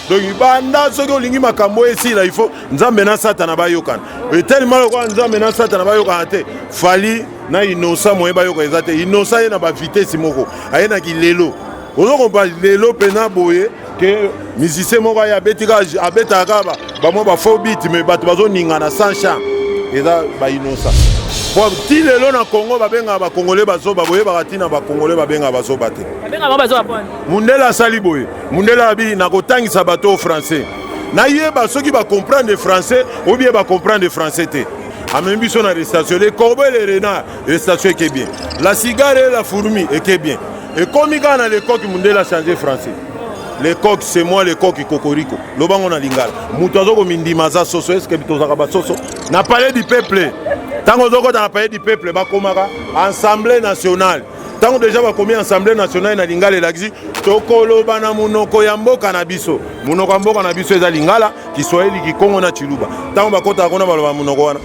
Donc banda soki olingi makambo esila, il faut Nzambe na Satana bayokana. Etelema lokola Nzambe na Satana bayokana te. Fally na Innocent moye bayoka eza te. Innocent ye na ba vitesse moko aye na kilelo. Ozo comprendre lelo pena boye ke musicien moko aye abeti kaka, abetaka kaka bamwa ba faux beat, mais bato bazoningana sans chant, eza ba Innocent. Po ti lelo na Congo babengaka ba Congolais bazoba, boyebaka ntina ba Congolais babengaka bazoba te. Babengaka bango bazoba pona Mundele asali boye, mundele abi nakotangisa bato au français, nayeba soki bacomprendre français ou bien bacomprendre français te. Amemi biso na récitation le corbeau et le renard, récitation eke bien, la cigare et la fourmi eke bien. Ekomi kaka na le coq, mundele a changé français. Le coq, c'est moi le coq, kokoriko. Lobango na lingala, moto azokomindima aza soso. Est-ce tozalaka basoso na Palais du peuple? Ntango ozokota na Palais du peuple, bakomaka Assemblée nationale. Ntango déjà bakomi Assemblée nationale na lingala, elakisi tokoloba na monoko ya mboka na biso. Monoko ya mboka na biso eza lingala, kiswahili, kikongo na chiluba. Ntango bakotaka kuna, baloba monoko wana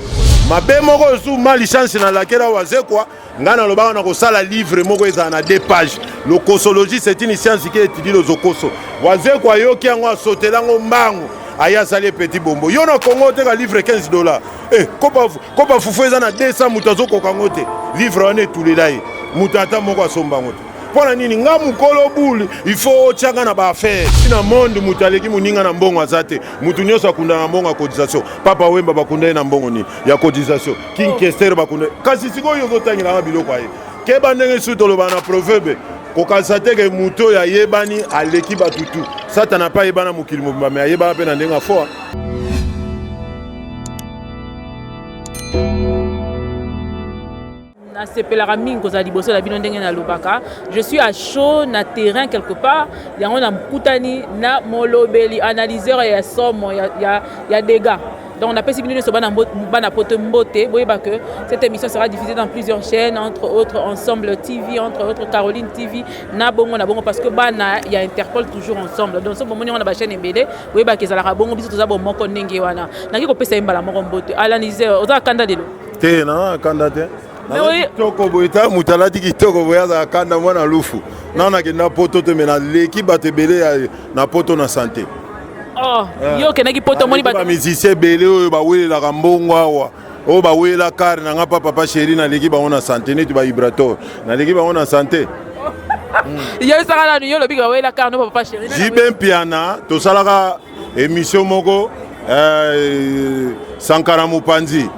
mabe moko esu malchance. Na lakela Wazekwa, ngai nalobaka na kosala livre moko ezala na deux pages, lokosologie, c'est une science qui étudie lozokoso. Wazekwa ayoki yango, asotela yango mbangu, aye asali petit bombo. Yo na Kongo oteka livre 15 $. Eh, kopa, kopa fufu eza na 200, moto azokoka yango te. Livre wana etulela ye, moto ata moko asomba yango te. Mpo na nini? Nga mokolo bule, il faut otianga na baaffaire na monde. Moto aleki moninga na mbongo aza te. Moto nyonso akunda na mbongo ya cotisation. Papa Wemba bakunda ye na mbongo nini? Ya cotisation. King Kester bakunda. Kasi sikoyo ozotangelanga biloko aye keba ndenge su toloba na proverbe, kokanisa te ke moto oyo ayebani aleki bato tu. Satana mpe ayebana mokili mobimba, me ayebana mpe na ndenge afoa. Nasepelaka mingi kozala liboso na bino. Ndenge nalobaka, je suis à chaud na terrain quelque part. Yango nakutani na molobeli, analyseur ya somo ya dégâts. Donc napesi bino nyonso bana poto mbote. Boyeba que cette émission sera diffusée dans plusieurs chaînes, entre autres Ensemble TV, entre autres Caroline TV, na bongo na bongo, parce que bana ya Interpol toujours ensemble. Donc so bomoni yango na bachaîne ebele, boyebaka ezalaka bongo. Biso toza bomoko ndenge wana. Naki kopesa ye mbala moko mbote. Analyseur, oza kanda lelo? Te, na kanda te. Kitoko boye ta, moto alati kitoko boye azala kanda? Mwana lufu na nakenda poto te, me naleki bato ebele na poto na santé. Oh, yo okendaki poto, omoni bamusicien ebele oyo bawelelaka mbongo awa, oyo bawela kare na nga pa Papa Chéri, naleki bango na santé. Neti bavibrator, naleki bango na santé. Yo esaka nanu, yo olobiki bawela kare no Papa Chéri. JB Mpiana, tosalaka émission moko, Sankara mopanzi,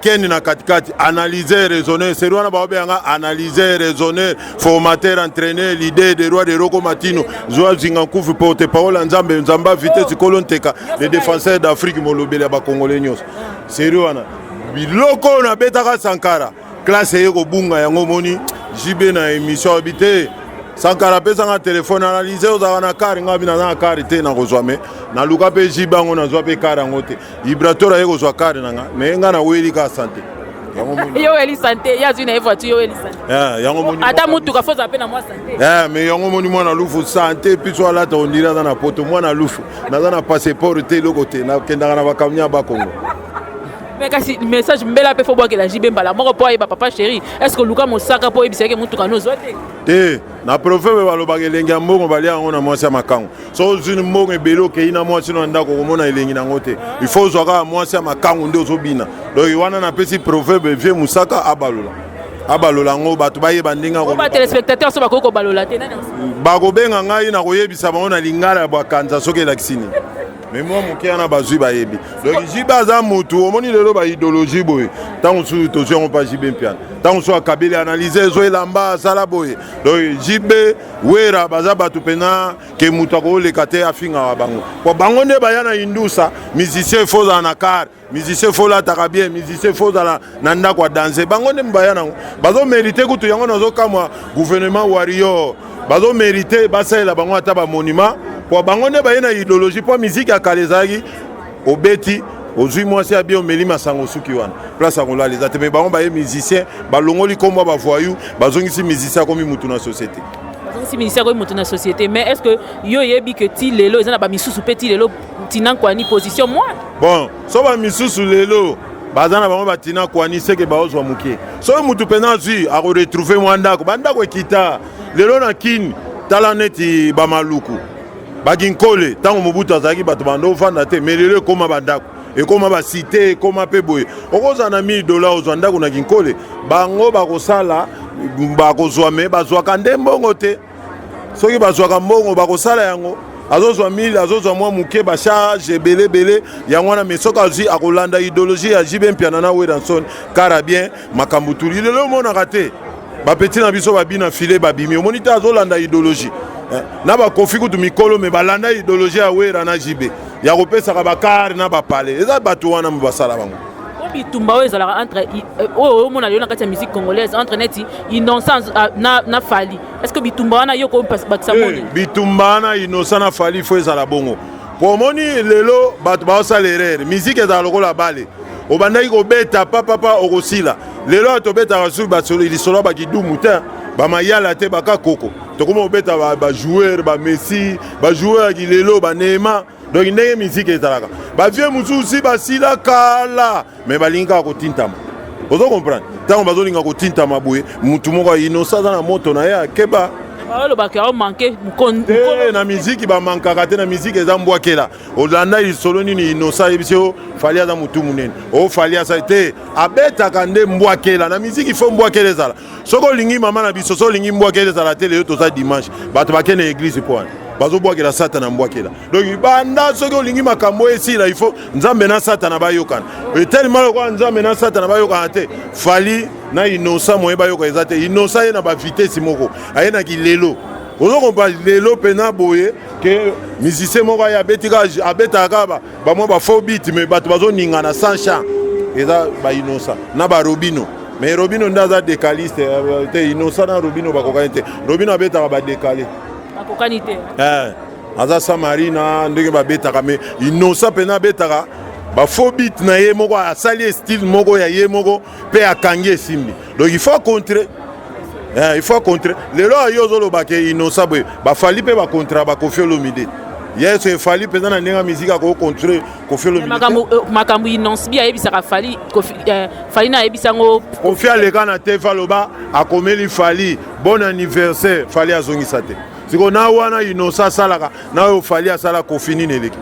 Ken na katikati, analyser, raisonner. Seri wana baobeyanga analyser, raisonner, formateur, entraîneur, leader de roi de roko matino zwa zinga nkufu, porte parole ya Nzambe, Nzambe ya vitesse, kolo nteka, le défenseur d'Afrique, molobeli ya bakongole nyonso. Seri wana biloko oyo nabetaka Sankara, classe eye kobunga yango. Omoni JB na émission alobi te, Sankara apesanga telefone, analyse, ozalaka na kare. Nga bi naza na kare te, nakozwa me naluka mpe JB yango, nazwa mpe kare yango te. Ibrator aye kozwa kare na nga, me nga naweli kaka santé. Yo weli santé, ye azwi na ye voiture, yo weli santé. Yango moni. Ata mutuka, fo ozala mpe na mwa santé. Me yango moni mwana lufu santé biso alata ondiri aza na poto. Mwana lufu, naza na passeport te, eloko te, nakendaka na bakamion ya Bakongo. Mais kasi message mbela mpe fo bwakela JB mbala moko mpo ayeba. Papa Chéri, est ce que oluka mosaka mpo oyebisa yeke motuka no ozwa te? Te, na proverbe balobaka elengi ya mbongo balia yango na mwasi ya makango. So ozwi mbongo ebele, okei na mwasi na ndako, okomona elengi nango te. Il faut ozwa kaka mwasi ya makango nde ozobina. Donc wana napesi proverbe, vie mosaka abalola, abalola yango, bato bayeba ndenge. Batéléspectateur so bakoki kobalola te? Bakobenga ngai na koyebisa bango na lingala ya bakanza soki elakisi nini. Me mwa moke wana bazwi, bayebi. Donc JB aza motu, omoni lelo baidéologie boye, ntango mosusu tozwi yango mpa JB Mpiana, ntango mosusu akabeli analyse ezo elamba asala boye. Donc JB, Wera baza bato mpena ke moto akoleka te afingaka bango, po bango nde baya na indusa. Musicien fo ozala na car, musicien fo olataka bien, musicien fo ozala na ndako ya danse. Bango nde baya nango, bazomérite kutu yango. Nazokamwa gouvernement warrior, bazomérite basalela bango ata bamonument, po bango nde baye na idéologie. Mpo musique ya kala ezalaki obeti, ozwi mwasi ya bien, omeli masango, suki wana, place ya kolala eza te. Me bango baye musicien, balongoli nkombo ya bavoyou, bazongisi musicien akomi mutu na société. Bazongisi musicien akomi mutu na société. Mais est ce que yo oyebi ke ti lelo eza na bamisusu mpe ti lelo tina kwani position mwa? Bon, so bamisusu lelo baza na bango batina kwani, seke baozwa moke. Soki mutu mpenza azwi, akoretrouve mwa ndako. Bandako ekita lelo na Kini, tala neti bamaluku. Bakinkole ntango Mobutu azalaki, bato banda ovanda te, mais lelo ekóma bandako, ekóma bacité, ekóma mpe boye. Okozala na 1000 dollar, ozwa ndako na Kinkole. Bango bakosala, bakozwa, mais bazwaka nde mbongo te. Soki bazwaka mbongo, bakosala yango. Azozwa 1000, azozwa mwa moke, bacharge ebele ebele, yango wana. Mais soki azwi, akolanda idéologie ya JB Mpiana na Werrason, kara bien makambo tuli. Lelo omonaka te, bapeti na biso babina file babimi, omoni te, azolanda idéologie na bakofi kutu mikolo, mais balanda idéologie ya Wera na JB ya kopesaka bakare na bapale. Eza bato wana mo basala bango. Po bitumba oyo ezalaka entre oyo omona lelo na kati ya musique congolaise, entre neti Innocent na Fally, est ce que bitumba wana yo kobakisa moni? Bitumba wana, Innocent na Fally, faut ezala bongo. Po omoni lelo bato baosala erreur. Musique ezala lokola bale, obandaki kobeta papapa, okosila. Lelo oyo tobetaka su lisolo ya bakidumu te, bamayala te, bakakoko. Tokoma kobeta bajoueur, bamessi, bajoueur ya kilelo, baneema. Donc ndenge musique ezalaka, bavieux mosusu si basila kala, mais balingi kaka kotintama. Ozo comprendre? Ntango bazolinga kotintama boye, mutu moko Innocent aza na moto na ye, akeba. Balobaka omanke. Te, na miziki bamankaka te. Na miziki eza mbwakela. Olanda lisolo nini Innocent ayebisi o Fally aza motu monene, o Fally asali te. Abetaka nde mbwakela. Na miziki faut mbwakela ezala. Soki olingi mama na biso, soki olingi mbwakela ezala te, lelo toza dimanche, bato bakende église mpo wana bazobwakela Satana mbwakela. Donc banda, soki olingi makambo esila, il faut Nzambe na Satana bayokana. Etelema lokola Nzambe na Satana bayokana te, Fally na Innocent moye bayoka eza te. Innocent ye na bavitesse moko ayenaki lelo, ozokompa lelo mpena boye ke musicien moko aye abeti, abetaka kaka bamwa bafaux beat, mais bato bazoningana sans chant. Eza baInnocent na baRobino, mais Robino nde aza décaliste te. Innocent na Robino bakokani te. Robino abetaka badécalé. Bakokani te. Aza Samarina ndenge babetaka, mais Innocent mpena abetaka bafaux beat na ye moko, asali style moko ya ye moko mpe akangi, esimbi. Donc il faut contrer, il faut contrer. Lelo ayo ozoloba ke Innocent boye, baFally mpe bacontra baKoffi Olomide. Yeso eFally mpenza na ndenge ya misike akocontrer Koffi Olomide. Makambo Innoss'B ayebisaka Fally, Fally na ayebisa yango. Koffi aleka na te, aloba akomeli Fally bon anniversaire, Fally azongisa te. Sikoyo na wana Innocent asalaka na oyo Fally asala Koffi, nini eleki?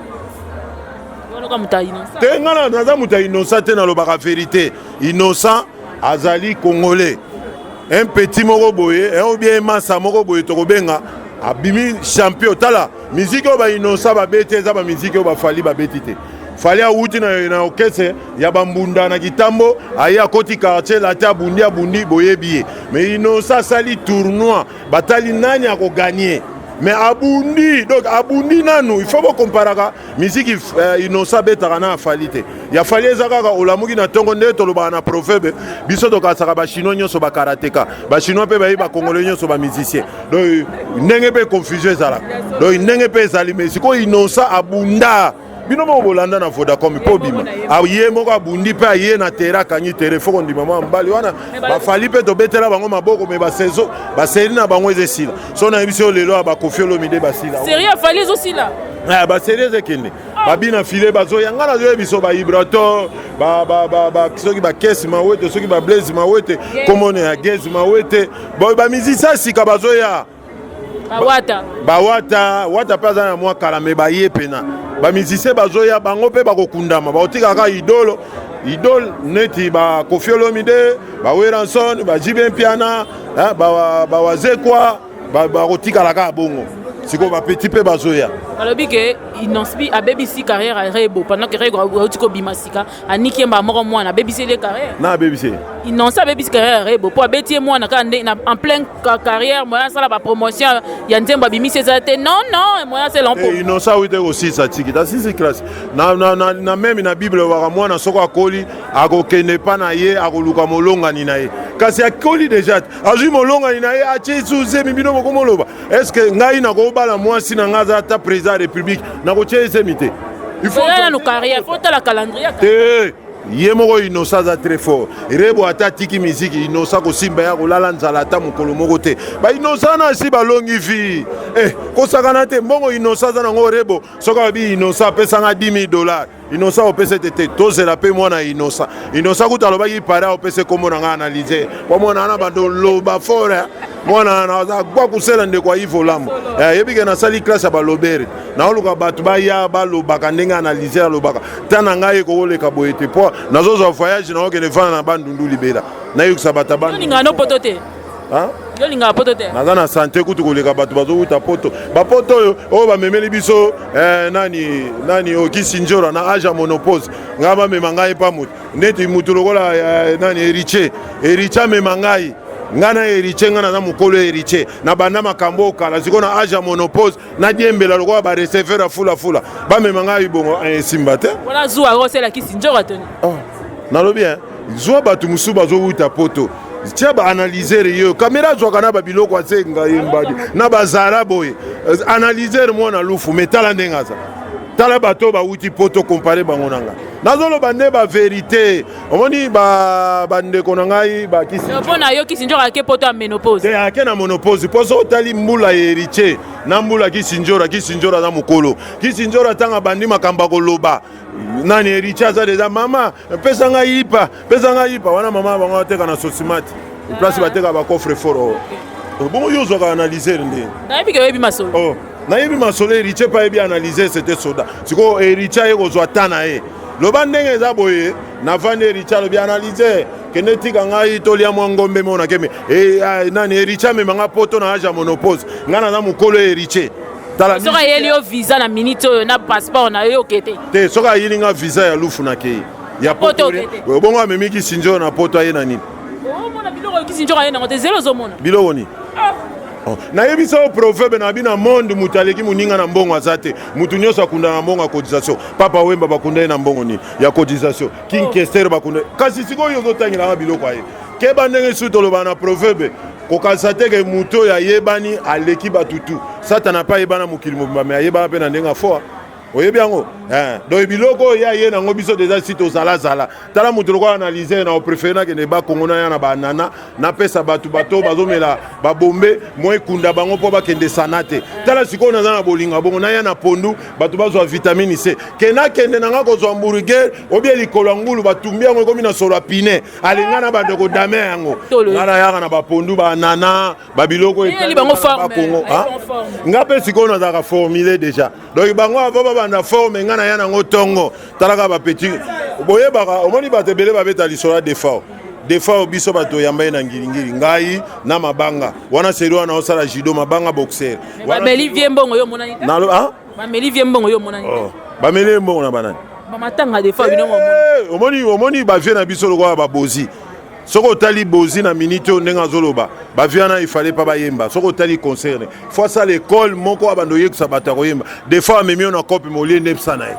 Te, nga naza moto ya Innocent te, nalobaka vérité. Innocent azali Congolais, un petit moko boye ou bien masa moko boye tokobenga, abimi champion. Tala miziki oyo baInnocent babeti, eza bamiziki oyo baFally babeti te. Fally awuti na orchestre ya bambunda na kitambo, aye akoti Quartier Latin, abundi, abundi, boyebi ye. Mais Innocent asali tournoi, batali nani akogagner, mais abundi. Donc abundi nanu. Il faut bokomparaka miziki Innocent abetaka na aFally te. Ya Fally eza kaka olamuki na ntongo, nde tolobaka na proverbe, biso tokasaka bachinois nyonso bakarateka, bachinois mpe bayebi bacongolais nyonso bamusicien. Donc ndenge mpe confusion ezalaka, donc ndenge mpe ezali. Mais sikoyo Innocent abunda, bino moko bolanda na Vodacom mpo bima, aye moko abundi mpe aye na terrain, akangi terrain. Faut kondima mwa mobali wana. BaFally mpe tobetela bango maboko, mais basaison basérie na bango eza esila. So nayebi so lelo ya baKoffi Olomide basila. Série ya Fally ezosila. Basérie ezekende, babina file bazoya. Nga nazoyebi biso baibrator, soki bakesi mawete, soki bablaise mawete, komona ya Gaz Mawete, bamusicien sika bazoya. Bawata. Bawata, Wata mpe aza na mwa kala, mais baye pena bamusicien bazoya, bango mpe bakokundama, bakotika kaka idole, idole neti baKoffi Olomide, baWerrason, baJB Mpiana, bawazekwa, bakotikala kaka bongo. Sikoyo bapeti mpe bazoya. Balobi ke Innoss'B abebisi carrière ya Rebo pendant que Rebo auti kobima sika, aniki ye mbala moko mwana, abebisi ye carrière. Na abebisi? Innoss'B abebisi carrière ya Rebo mpo abeti ye mwana kaka nde en plein carrière. Moyen asala bapromotion ya nzembo abimisi eza te. Non, non, moyen asala. Innocent awuti te kosisa tiki tasisi classe na meme na Bible waka mwana soko akoli, akokende epa na ye, akoluka molongani na ye. Kasi akoli déjà, azwi molongani na ye, atie suzemi. Bino bokomoloba, est ce que ngai nakobala mwasi na ngai aza ata président ya République, nakotia ezemi te? Nanu carrière, faut tala calendrier. Te, ye moko Innocent aza très fort. Rebo ata atiki miziki, Innocent kosimba ya kolala nzala ata mokolo moko te. BaInnocent na asi balongi vi eh, kosakana te. Mbongo Innocent aza nango, Rebo soki alobi Innocent apesanga 10 000 dollars. Innocent opesa te te, tozela mpe mwana Innocent. Innocent kutu alobaki pare opesa kombo na ngai analyse po mwana wana bando loba fort, mwana wana aza gwa kusela ndeko ya Yves Olambo. Yebi ke nasali classe ya balobere, naoluka bato baya balobaka ndenge analyse alobaka ta na ngai ekokoleka boye te, po nazozwa voyage naokende vanda na Bandundu libela, nayokisa bato ya Bandundu. Poto te. Yo olingaka poto te? Naza na sante kutu koleka bato bazowuta poto. Bapoto oyo oyo bamemeli biso nani nani oyo Kisinjora na age ya ménopause, ngai bamema ngai mpa motu neti motu lokola nani Héritier. Héritier amema ngai, ngai na Héritier, ngai naza mokolo Héritier, na banda makambo okala. Sikoyo na age ya ménopause nadiembela lokola bareceveur ya fulafula, bamema ngai bongo esimba te. Wana zuwa osela Kisinjora toni. Oh, nalobi zwa bato mosusu bazowuta poto, tia baanalyser yo kamera azwaka na babiloko asenga ye mbadi na bazara boye, analyser mwana lufu me tala ndenge aza, tala bato bawuti poto, compare bango na nga. Nazoloba nde bavérité, omoni bandeko na ngai bakisi. Mpo na yo Kisinjora ake poto ya ménopause? Te, ake na ménopause mpo so otali mbula ya Héritier na mbula Kisinjora, Kisinjora aza mokolo. Kisinjora ntango abandi makambo akoloba nani, Héritier aza deja mama pesa ngai yipa, pesa ngai yipa wana, mama bango ateka na sosimati, place bateka bacoffre fort oyo. Bongo yo ozwaka analyser nde? Nayebi ke oyebi masolo. Oh, nayebi masolo. Héritier mpe ayebi analyser, c'était soda. Sikoyo Héritier aye kozwa ta na ye, loba ndenge eza boye, navandi, Héritier alobi: "Analyse, kende tika ngai tolia mwa ngombe mo nakeme." Nani, Héritier amemanga poto na age ya ménopause, ngai naza mokolo Héritier. Tala, soki ayeli yo visa na minute oyo na passeport na yo, oke te? Te, soki ayeli nga visa ya lufu, nakei ya poto. Bongo amemi Kisinjoro na poto, aye na nini? Omona biloko Kisinjoro aye nango te, zelo ozomona. Biloko nini? Nayebisa yo proverbe na bino monde: moto aleki moninga na mbongo aza te. Motu nyonso akunda na mbongo ya cotisation. Papa Wemba bakunda ye na mbongo nini? Ya cotisation. King Kester bakunda. Kasi sikoyo ozotangelanga biloko aye. Keba ndenge su toloba na proverbe, kokanisa te ke moto oyo ayebani aleki bato tu. Satana mpe ayebana mokili mobimba, me ayebana mpe na ndenge afoa, oyebi yango. Donc biloko oyo ye aye nango, biso deja si tozalazala. Tala moto lokola analyse na opréféré nakende Bakongo, naya na banana, napesa bato, bato bazomela babombe mo ekunda bango mpo bakende sana te. Tala sikoyo naza na bolingo bongo, naya na pondu, bato bazwa vitamine C, ke nakende na nga kozwa hamburger obie likolo ya ngulu batumbi yango ekomi na solo ya pine, alinga na bandeko dame yango. Nga nayaka na bapondu, banana, babiloko Bakongo. Nga mpe sikoyo nazalaka formule déjà, donc bango avo babanda forme, nga naya nango ntongo. Talaka bapeti boyebaka, omoni bato ebele babeta lisolo ya Defao. Defao, biso bato oyamba ye na Ngiringiri, ngai na Mabanga wana, seri wana osala judo, Mabanga boxer. Bameli vie mbongo, yo omonani te? Bameli vie mbongo, yo omonani te? Bameli ye mbongo na banani? Bamatanga Defao bino. Omoni, omoni bavie na biso lokola babozi. Soki otali bozi na minute oyo ndenge azoloba, bavie wana ifale mpa bayemba. Soki otali concerne, fo asala ekole moko abanda oyekisa bato ya koyemba. Des fois amemi yo na cope molie ndebisa na ye.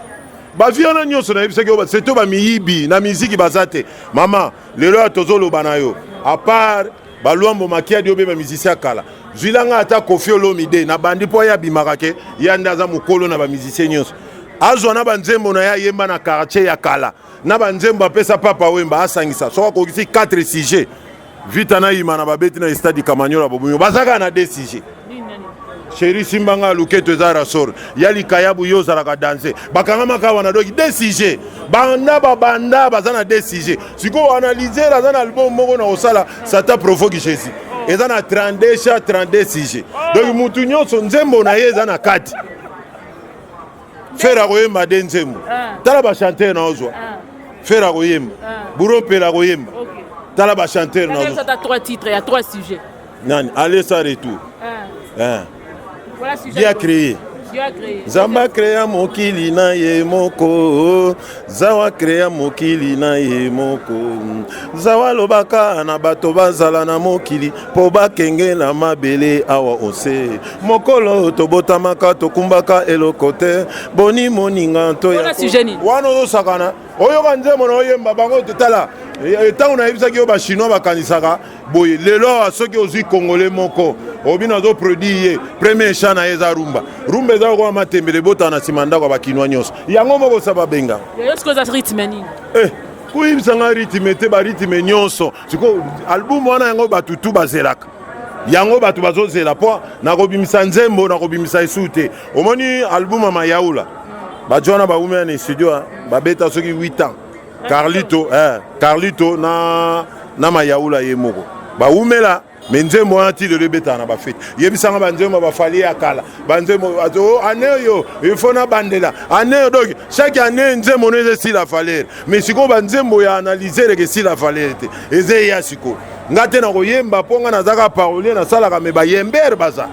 Bavie wana nyonso nayebisaki yo, surtout bamiyibi na miziki baza te. Mama, lelo ya tozoloba na yo, à part balwambo Makiadi oyo mpe bamusicien ya kala, zwilanga ata Kofi Olomide na bandi mpo aye abimaka ke ya nde aza mokolo na bamusicien nyonso, azwa na banzembo na ye ayemba na quartier ya kala, na banzembo apesa Papa Wemba, asangisa. Soki akokisi 4 sujet, Vita na yima na babeti na stade Kamanyola, bobunyo baza kaka na 2 sujet: "Chéri simbanga luketo" eza rasor ya likayabu, yo ozalaka danse, bakangamaka wana. Donc deux sujet, banda babanda baza na deux sujet. Sikoyo analyser aza na album moko na kosala Satan provoque Jésus, eza na 32 cha 32 sujet. Donc mutu nyonso nzembo na ye eza na kati. Ferre akoyemba de nzembo. Tala bachanteur na ozwa, Ferre akoyemba, Buro Mpela akoyemba. Tala bachanteur na ozwa. Trois titres ya trois sujets. Nani? Aller sans retour. Dieu a créé, Nzambe akrea mokili na ye moko, Zawa akrea mokili na ye moko. Zawa alobaka na bato bazala na mokili mpo bakengela mabele awa ose. Mokolo tobotamaka, tokumbaka eloko te, boni moninga to wana ozosakana, oyoka nzembo na oyemba bango. Tala, ntango nayebisaki yo, bachinois bakanisaka boye. Lelo awa soki ozwi Congolais moko obi nazoproduire ye, premier champ na ye eza rumba. Rumba eza lokola matembele ebotaka na nsima ndako ya bakinois nyonso, yango moko osa babenga. Rythme nini? Koyebisanga rythme te, barythme nyonso. Sikoyo album wana, yango bato tu bazelaka yango, bato bazozela mpo nakobimisa nzembo, nakobimisa esu te. Omoni album ya Mayaula, bato wana baumela na studio. Babeta soki 8 ans. Carlito, Carlito na Mayaula ye moko. Baumela, mais nzembo wana ti lelo ebetaka na bafete. Yebisanga banzembo bafali ya kala, banzembo ane oyo il faut nabandela ane oyo. Donc chaque année nzembo no eza esila valeur, mais sikoyo banzembo ya analyser eke esila valeur te. Eza eya sikoyo nga te na koyemba, mpo nga nazaka parolier, nasalaka. Me bayembere baza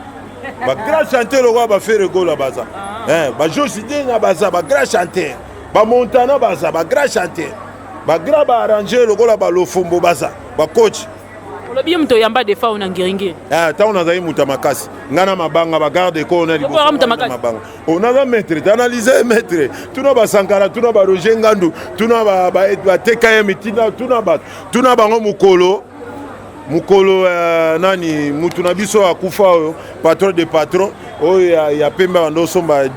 bagrand chanteur lokola baFerre Gola baza, baJosi Denga baza bagrand chanteur, baMontana baza bagrand chanteur, bagrand baarranger lokola balofombo baza bacoach. Olobi ye moto oyamba Defao na Ngiringiri. Ntango nazali moto ya makasi, ngai na mabanga, bagarde ko na liboso mabanga. O naza maître te, analyse maître. Tuna baSankara, tuna baRoger Ngandu, tuna baTKM, tuna bato, tuna bango. Mokolo mokolo nani, mutu na biso akufa oyo, patron de patron oyo ya pembe, bando osomba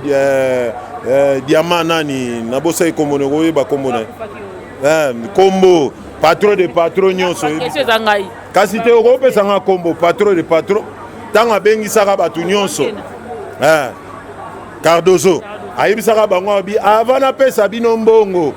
diamant, nani, nabosaki kombo na, koyeba kombo na, kombo patron de patron nyonso. Eza ngai. Kasi te, okopesanga kombo patron de patron ntango abengisaka bato nyonso, Cardozo, ayebisaka bango abi avant napesa bino mbongo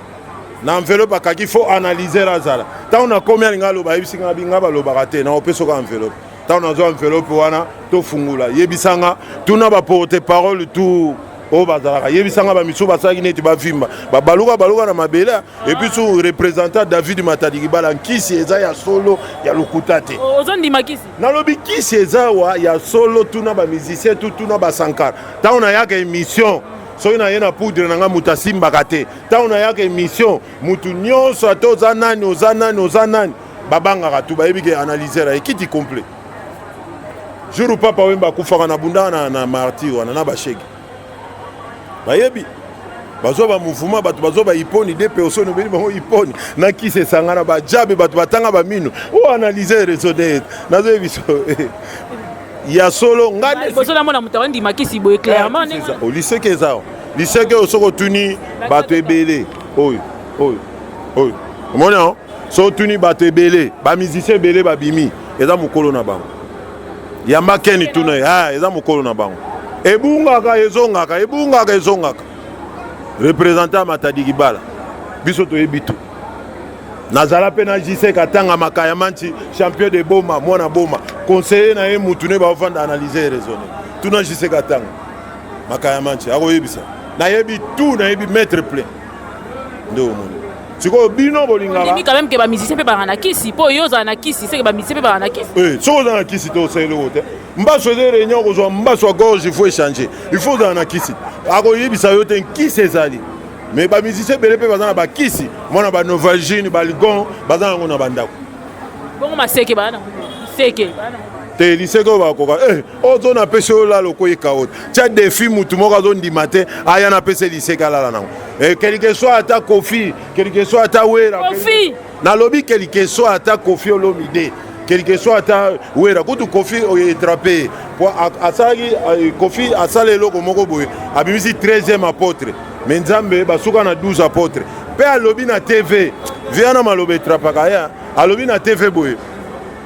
na enveloppe akaki, faut analyser azala. Ntango nakomi, alinga aloba, ayebisi nga binga balobaka te, na opesaka enveloppe. Ntango nazwa enveloppe wana, tofungula, yebisanga, tuna baporte parole tout oyo bazalaka, yebisanga bamisu basalaki neti bavimba, babaluka baluka na mabele. Et puis su représentant David Matadi Kibala, nkisi eza ya solo, ya lokuta te. Ozondima kisi? Nalobi kisi eza wa ya solo. Tuna bamusicien tu, tuna baSankara. Ntango nayaka émission, soki naye na poudre na nga, moto asimbaka te. Ntango nayaka émission, motu nyonso, ata oza nani, oza nani, oza nani, babangaka tu, bayebi ke analyser ekiti complet. Jour Papa Wemba akufaka, na bundaka na martyr wana na bashege, bayebi, bazwa bamouvement, bato bazwa baiponi de personne, obeli bango iponi na kisi esangana, bajabe, bato batanga bamino oyo analyse raisonne. Nazoyebi biso ya solo. Nga liboso namona moto awandima kisi boye clairement. Liseke eza liseke oyo, soki otuni bato ebele oyo oyo oyo omoni yango, soki otuni bato ebele, bamusicien ebele babimi, eza mokolo na bango. Yamba keni, tuna ye, eza mokolo na bango. Ebungaka, ezongaka, ebungaka, ezongaka. Représentant ya Matadi Kibala, biso toyebi tu. Nazala mpe na JC Katanga, Makaya Manti, champion de Boma, mwana Boma, conseiller na ye, mutu ne baofanda analyse raisonne. Tuna JC Katanga, Makaya Manti akoyebisa. Nayebi tout, nayebi maître plein nde omoni sikoyo bino bolingaka. Quand même ke bamusicien mpe bazala na kisi, mpo yo ozala na kisi, seke bamusicien mpe bazala na kisi. Soki oza na kisi te, osala eloko te. Mbaso eza réunion, kozwa mbaso ya gorge, il faut échanger, il faut ozala na kisi. Akoyebisa yo te nkisi ezali, mais bamusicien ebele mpe baza na bakisi, mwana baNovalgine, baligon, baza yango na bandako. Bongo maseke baa na liseke? Te, liseke oyo bakoka ozo napesi oyo lala, okoyeka oyo tia défi, mutu moko azondima te, aya napesi liseke alala nango. Quelque soit ata Kofi, quelque soit ata Wera. Kofi? Nalobi quelque soit ata Kofi Olomide, quelque soit ata Wera. Kutu Kofi oyo etrape po asalaki, Kofi asala eloko moko boye, abimisi 13e apôtre, mais Nzambe basuka na 12 apôtre. Mpe alobi na TV via na maloba etrapaka ye, alobi na TV boye: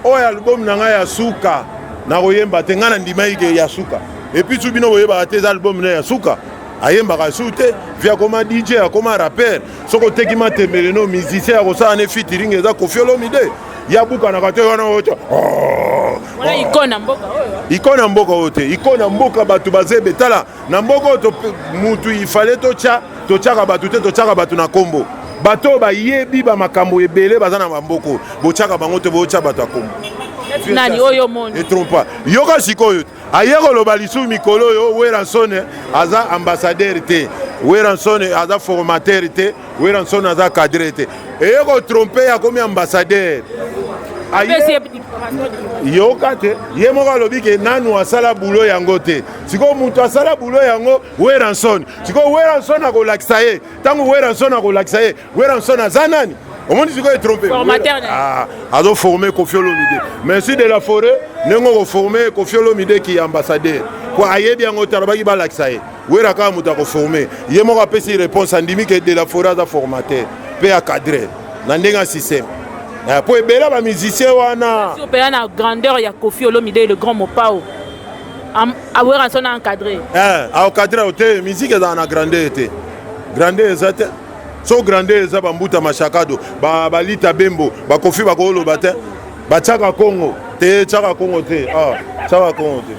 oyo album na ngai ya suka, nakoyemba te. Ngai nandimaki ke ya suka. Et puis su bino boyebaka te, eza album na ya suka, ayembaka su te. Vi akoma DJ, akoma rapper. Soki oteki matembele no musicien ya kosala ne featuring, eza Kofi Olomide, yabukanaka te wana oyo. Wana icône ya mboka oyo. Icône ya mboka oyo te, icône ya mboka bato bazebe. Tala na mboka oyo, mutu ifale totya, totyaka bato te, totyaka bato na nkombo. Bato oyo bayebi bamakambo ebele baza na bamboka oyo, botyaka bango te, botya bato ya nkombo. Nani oyo omoni? Etrompa yoka sikoyo, aye koloba lisusu mikolo oyo, Werrason aza ambassadeur te, Werrason aza formateur te, Werrason aza cadre te. Eye kotrompe, akomi ambassadeur. Yoka te, ye moko alobi ke nanu asala bulo yango te. Sikoyo moto asala bulo yango, Werrason. Sikoyo Werrason akolakisa ye. Ntango Werrason akolakisa ye, Werrason aza nani? Omoni sikoyo etrompe, azoforme Kofi Olomide. Merci de la Forêt, ndenge okoforme Kofi Olomide ki ambassadeur, po ayebi yango te. Alobaki balakisa ye, Wera kaka moto akoforme. Ye moko apesi réponse, andimi ke de la Forêt aza formateur mpe acadre na ndenge ya système, po ebele bamusicien wana. Opela na grandeur ya Kofi Olomide, le grand Mopao, Werrason encadré. Encadré te, musique ezala na grandeur te, grandeur eza te. So grandeur eza bambuta mashakado, balita bembo, bakofi, bakoloba te. Batiaka Kongo te, tiaka Kongo te, ah, tiaka Kongo te,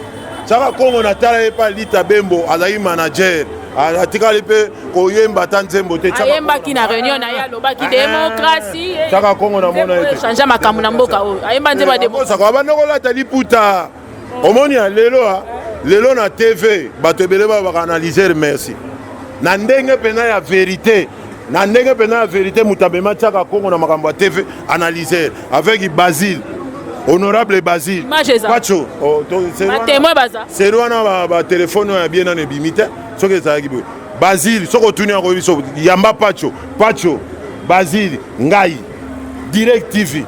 tiaka Kongo. Natala ye mpe Lita Bembo azalaki manager, atikali mpe koyemba ata nzembo te. Ayembaki na réunion na ye, alobaki démocratie. Tiaka Kongo namona ye. Change makambo na mboka oyo, ayemba nzembo ya démocratie. Abanda kolata liputa. Omoni ya lelo, lelo na TV bato ebele babaka analyser. Merci. Na ndenge mpenza ya vérité, na ndenge mpenza ya vérité, moto amema tiaka Kongo na makambo ya TV, analyser avec Basile, honorable Basile. Pacho. Seri wana batelefone oyo ya bien nano ebimi te. Soki ezalaki boye, Basile, soki otuni yango biso, yamba Pacho, Pacho, Basile, ngai, Direct TV.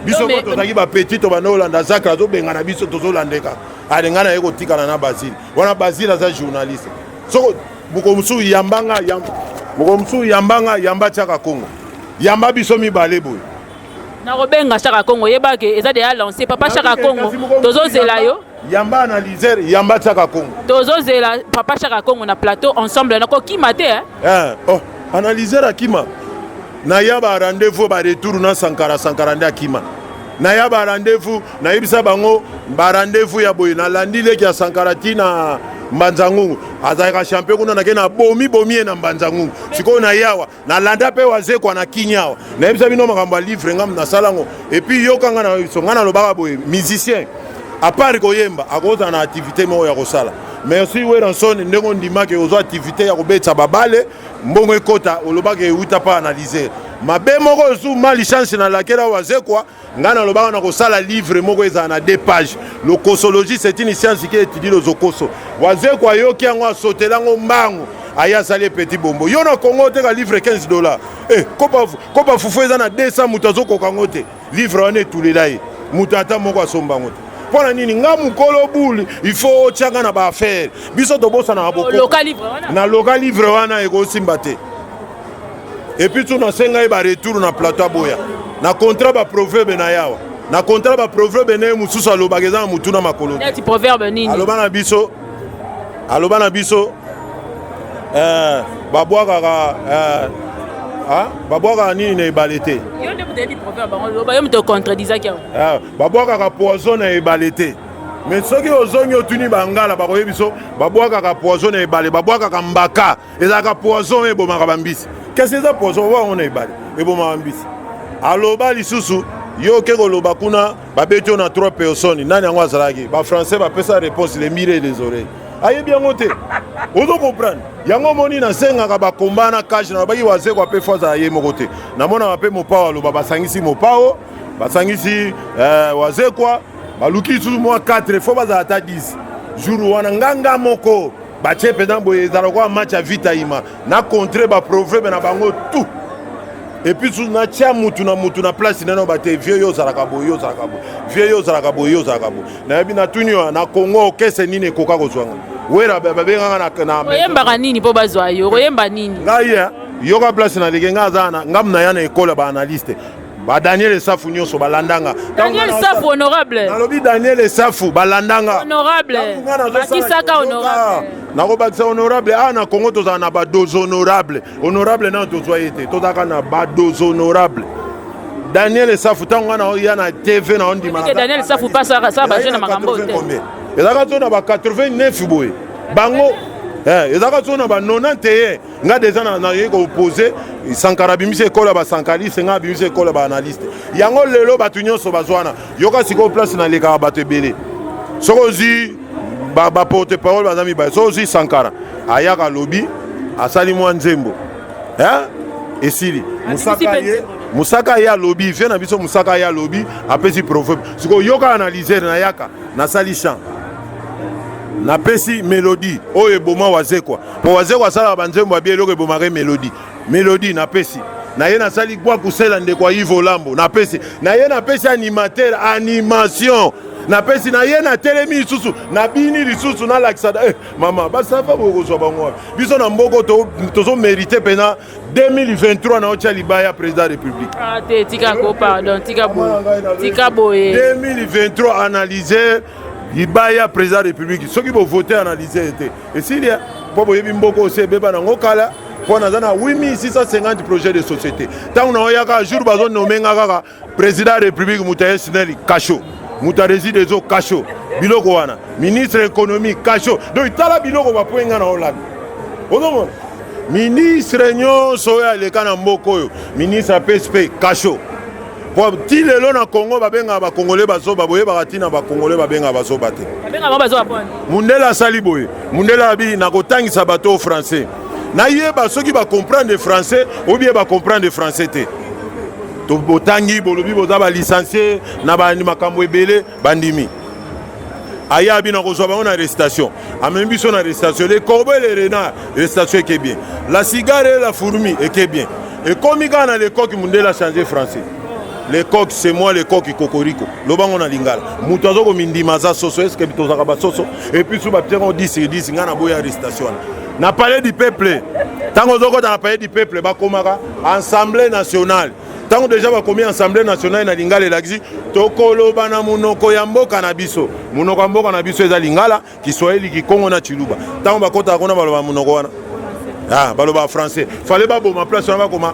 Biso ko tozalaki bapetit, tobanda olanda Zakre azobengana biso, tozolandeka. Ale, ngai naye kotikala na Basile wana. Basile aza journaliste. Soko mokolo mosusu yambanga, mokolo mosusu yambanga, yamba tiaka Kongo, yamba biso mibale boye. Nakobenga Chaka Kongo, yebake eza deya lancé. Papa Chaka Kongo, tozozela yo. Yamba analyseur, yamba tiaka Kongo. Tozozela papa Chaka Kongo na plateau ensemble, nakokima te. Eh? Oh, analyseur akima naya ba rendez-vous, ba retour na Sankara. Sankara nde akima naya ba rendez-vous, nayebisa bango ba rendez-vous ya boye. Nalandi leki ya Sankara ti na Mbanza Ngungu, azalaka champion kuna. Nake na bomi bomi ye na Mbanza Ngungu. Sikoyo na yawa nalanda mpe Wazekwa na Kinya awa. Nayebisa bino makambo ya livre, ngam nasala yango. Et puis yoka nga na biso, nga nalobaka boye: musicien, à part koyemba, akozala na activité moko ya kosala. Merci Werrason, ndenge ondimaki ozwa activité ya kobetisa babale, mbongo ekota, olobaki euta mpa analyser mabe moko esu malchance. Nalakela Wazekwa, ngai nalobaka na kosala livre moko ezala na deux pages: Lokosologie, c'est une science qui étudie lozokoso. Wazekwa ayoki yango, asotela yango mbangu, aye asali petit bombo. Yo na Congo oteka livre 15 $. Eh, kopa, kopa fufu eza na 200, moto azokoka yango te. Livre wana etulela ye, moto ata moko asomba yango te. Mpo na nini? Nga mokolo bule, il faut otianga na baaffaire. Biso tobosanaka bokoko. Na loka livre wana ekosimba te. Et puis tu nasenga ye baretour na plateau, aboya na contrat baproverbe na yawa, na contrat baproverbe na ye mosusu alobaka eza na motu na makolo. Neti proverbe nini? Aloba na biso, aloba na biso babwakaka babwakaka nini na ebale te. Yo nde moto oyebi proverbe bango, loba. Yo moto ocontredisaki yango. Babwakaka poison na ebale te. Mais soki ozongi otuni bangala, bakoyebi biso babwakaka poison na ebale, babwakaka mbaka, ezalaka poison oyo ebomaka bambisi. Kasi eza poison wango na ebale ebomaka mbisi. Aloba lisusu, yo oke koloba kuna, babeti yo na trois personnes. Nani yango azalaki? Bafrançais bapesa réponse: les murs et les oreilles. Ayebi yango te. Ozo comprendre yango? Omoni, nasengaka bakomba na cage na babaki Wazekwa mpe fo azala ye moko te. Namonaka mpe Mopao aloba, basangisi Mopao, basangisi Wazekwa, baluki lisusu mwa 4, fo bazala ata 10 jour wana. Nganga moko batie mpenza boye, ezala kwa match ya vita ima na contre baproverbe na bango tout. Et puis susu natia mutu na mutu na place nano bate. Vieux, yo ozalaka boye, yo ozalaka boye, vieux, yo ozalaka boye, yo ozalaka boye. Nayebi natuni wa na Congo okese nini ekoka kozwanga Wera babengaka na Oyembaka nini mpo bazwa yo? Oyemba nini? Ngai yoka place naleke. Ngai aza na ngamu na ya na ekole ya baanalyste, badaniel Esafu nyonso balandanga. Daniel Safu, honorable. Nalobi Daniel Esafu balandanga. Honorable, bakisaka honorable. Nakobakisa honorable. Awa na Congo tozala na badéshonorable. Honorable nano tozwa ye te, tozalaka na badéshonorable. Daniel Esafu, ntango nga naoya na TV na ondima. Daniel Safu pasaka baje na makambo te. Ezalaka so na ba 89 boye, bango ezalaka so na ba 91. Nga deja naye koopose Sankara, abimisi ekolo ya basankaliste, nga abimisi ekolo ya baanalyste. Yango lelo bato nyonso bazwana. Yoka sikoyo place nalekaka bato ebele. Soki ozwi baporte parole baza mibale, soki ozwi Sankara, ayaka alobi, asali mwa nzembo, esili. Mosaka ye, mosaka ye alobi, vie na biso, mosaka ye alobi, apesi proverbe. Sikoyo yoka analyser, nayaka nasali chant, napesi mélodie oyo eboma Wazekwa, mpo Wazekwa asalaka banzembo abi eloko ebomaka mélodie. Mélodie napesi na ye, nasali gwakusela ndeko ya Ive Olambo, napesi na ye, napesi animateur animation, napesi na ye, natelemi lisusu, nabini lisusu, nalakisa mama basafa boye. Kozwa bango wapi? Biso na mboko tozomérite mpena 2023 na otya libaya président république. Ah, te, tika ko, pardon, tika boye, tika boye. 2023, analyser libaya président république. Soki bovote analyser te, esili mpo boyebi mboka osi ebeba nango kala. Mpo naza na 8650 projet de société. Ntango naoyaka jour bazonome nga kaka président ya république, moto ya SNEL kasho, moto ya Regideso kasho, biloko wana, ministre économie kasho. Donc tala biloko bapoye nga na olanda. Ozomona ministre nyonso oyo aleka na mboka oyo, ministre ya PSP kasho. Po ti lelo na Congo babengaka bakongole bazoba. Boyebaka ntina bakongole babengaka bazoba te. Mundele asali boye, mundele abi nakotangisa bato oyo français, nayeba soki bacomprendre français ou bien bacomprendre français te. Botangi, bolobi boza balicencié na makambo ebele, bandimi. Aya abi nakozwa bango na arrestation. Amemi biso na arrestation. Le corbeau et le renard, arrestation eke bien. La cigare et la fourmi eke bien. Ekomi kaka na le coq, mundele a changé français. Le coq, c'est moi le coq, cocorico. Lobango na lingala, moto aza komindima aza soso. Est-ce tozalaka basoso? Et puis so batiaka 10 sur 10. Ngai na boya arrestation wana na Palais du peuple. Ntango ozokota na Palais du peuple, bakomaka Assemblée nationale. Ntango déjà bakomi Assemblée nationale na lingala, elakisi tokoloba na monoko ya mboka na biso. Monoko ya mboka na biso eza lingala, kiswahili, kikongo na chiluba. Ntango bakotaka kuna, baloba monoko wana. Ah, baloba français. Fallait baboma place wana, bakoma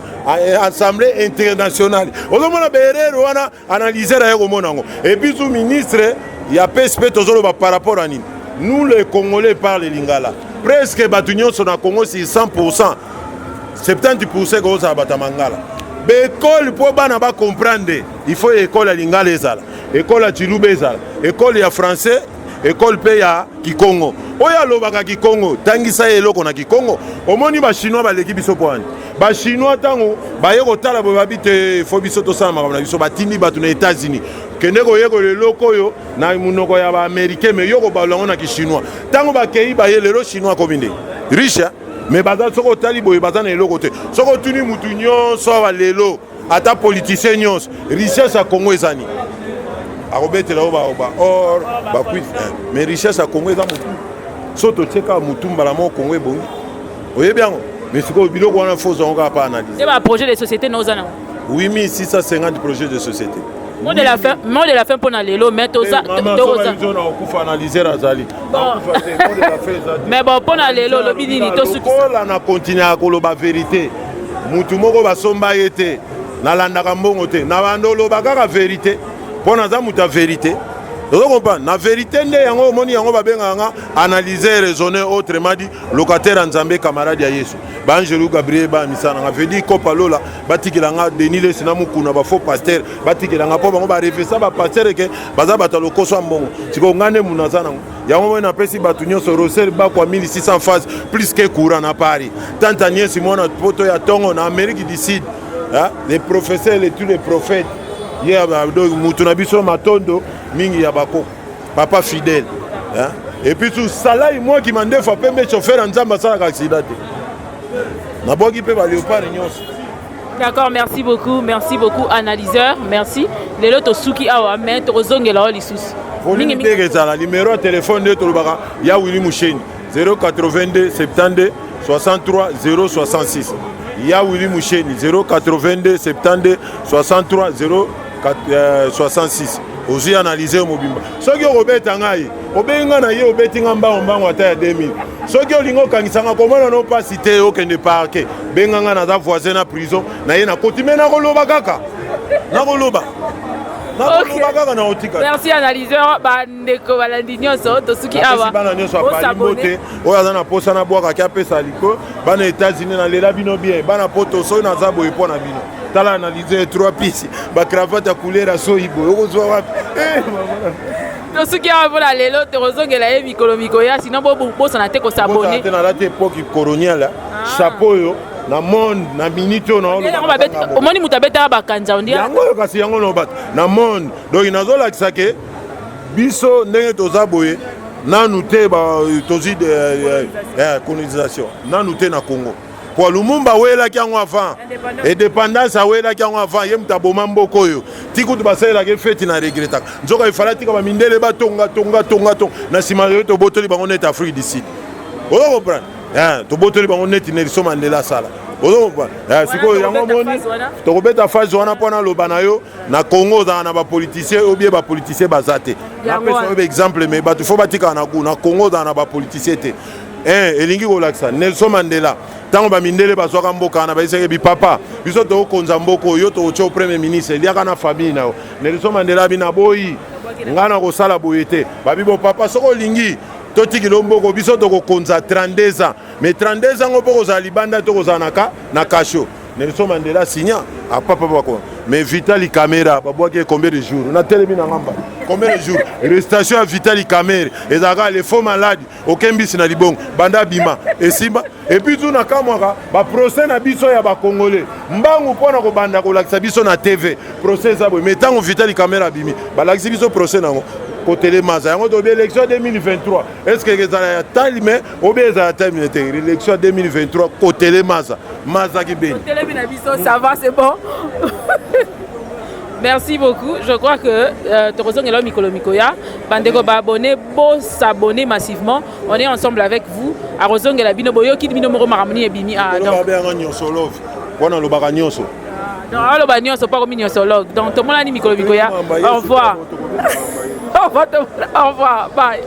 assemblée internationale. Ozomona baerreur wana, analyseur aye komona yango. Et puis su ministre ya PSP, tozoloba par rapport à nini? Nous les Congolais parle lingala. Presque bato nyonso na Congo, si 100, 70 kozala bato ya mangala. Baekole, mpo bana bacomprendre, il faut ekole ya lingala ezala, ekole ya chiluba ezala, ekole ya français, ekole mpe ya kikongo. Oyo alobaka kikongo, tangisa ye eloko na kikongo. Omoni bachinois baleki biso mpo wani? Bachinois ntango baye kotala boye, babi te, faut biso tosala makambo na biso. Batindi bato na États-Unis, kende koyekola eloko oyo na monoko ya baaméricain, mais yo kobalola yango na kichinois. Ntango bakei, baye, lelo chinois akomi nde riche. Mais baza, soki otali boye, baza na eloko te. Soki otuni mutu nyonso awa lelo, ata politicien nyonso, richesse ya Congo eza nini? Akobetela oyo ba or, bacuivre. Mais richesse ya Congo eza motu. So totie kaka motu mbala moko, Congo ebongi. Oyebi yango. Mais sikoyo biloko wana, faut ozwango kaka pa analyse. Nde baprojet de société na oza nango? 8650 projet de société. Mot de la fin, mot de la fin mpona lelo. Mais toza na okufa, analyseur azali. Mais bon, mpona lelo olobi nini? Tosukisa. Lokola na continuer koloba vérité, mutu moko basomba ye te, nalandaka mbongo te, na bando oloba kaka vérité, mpo naza moto ya vérité. Ozo comprendre? Na vérité nde yango omoni yango babengaka nga analyser, raisonner, autrement dit locataire ya Nzambe, camarade ya Yesu. Baangelu Gabriel bamisala nanga vedi kopa lola, batikela nga Denis Lesi na Mokuna, bafaux pasteur batikela nga, mpo bango barefesa bapasteur ke baza bato ya lokoso ya mbongo. Sikoyo nga nde munu aza nango yango. Moi napesi bato nyonso Rosel Bakwa 1600 phase plus que courant na Paris, tante Agnès mwana poto ya ntongo na Amérique du Sud, les professeurs, les tous les prophètes ye, donc mutu na biso, matondo mingi ya bakoko, papa fidèle. Et puis tu salai mwaki mandefu apembe, chauffeur ya Nzambe, asalaka accident te. Nabwaki mpe baléopard nyonso. D'accord, merci beaucoup, merci beaucoup, analyseur, merci. Lelo tosuki awa, mais tokozongela oyo lisusu. Mingi ndenge ezala numéro ya telefone nde tolobaka ya Willi Musheni, 082 72 63 066. Ya Willi Musheni, 082 72 63 066. Ozwi analyse mobimba. Soki okobeta ngai, obengi ngai na ye, obeti nga mbango mbango ata ya 2000. Soki olingi okangisa nga, komona no mpasi te, okende parquet, benga ngai, naza voisin na prison na ye. Nakoti, me nakoloba kaka, nakoloba, nakoloba kaka, na otika. Merci analyseur. Bandeko balandi nyonso, tosuki awa. Bana nyonso apali mbote. Oyo aza na posa na bwakaki, apesa liko. Bana États-Unis, nalela bino bien. Bana poto, soki naza boye mpo na bino. Tala analyse, 3 pièces, bacravate ya couleur ya soyi boye, okozwa wapi? Tosuki awa mpona lelo, tokozongela ye mikolo mikoya. Sinon bosana te kos'abonner. Te, nalati époque coloniale, chapeau oyo na monde na minute oyo. Omoni moto abetaka bakanza ondi. Yango oyo kasi, yango na bato na monde. Donc nazolakisa ke biso ndenge toza boye, nanu te tozwi colonisation, nanu te na Congo, po Lumumba awelaki yango avant indépendance, awelaki yango avant. Ye moto aboma mboka oyo ti kutu basalelaki feti na regretaka. Nzoka efala tika bamindele batonga tonga tonga tonga, na nsima yo tobotoli bango neti Afrique du Sud. Ozo comprendre? Tobotoli bango neti Nelson Mandela asala. Ozo comprendre? Sikoyo yango moni tokobeta phase wana mpo naloba na yo, na Congo ozala na bapoliticien obie bapoliticien baza te. Napesa yo baexemple, mais bato faut batikala na gu. Na Congo ozala na bapoliticien te. Elingi kolakisa Nelson Mandela. Ntango bamindele bazwaka mboka wana, bayebisaki bipapa: "Biso tokokonza mboka oyo, tokotia premier ministre, eliaka na famille na yo." Nelson Mandela abi: "Naboyi, ngai na kosala boye te." Babi: "Bo papa, soki olingi totikila mboka, biso tokokonza 32 ans, mais 32 ans ngo mpo kozala libanda, tokozala na cachot." Nelson Mandela signa apapa bako. Mais Vital Kamerhe, babwaki combien de jours? Natelemi na ngamba, combien de jours? Arrestation ya Vital Kamerhe ezalaka le faux malade okembisi na libongo banda bima esimba. Et puis tu nakamwaka baprocès na biso ya bacongolais, mbangu mpona kobanda kolakisa biso na TV procès eza boye, mais ntango Vital Kamerhe abimi, balakisi biso procès nango kotelemaza yango. Tobi élection 2023, est ce que ezala ya time obi ezala ya time te? Élection 2023, kotelemaza mazaki beni. Telemi na biso, ça va, c'est bon, merci beaucoup. Je crois que tokozongela mikolo mikoya. Bandeko baabonné, bosabonner massivement, on est ensemble avec vous. Akozongela bino, boyoki bino moko makambo nini ebimi. Ah, donc babenganga nyonsologue mpona alobaka nyonso. Donc aloba nyonso mpo akomi nyonsologue. Donc tomonani mikolo mikoya. Au revoir, au revoir, au revoir, bye.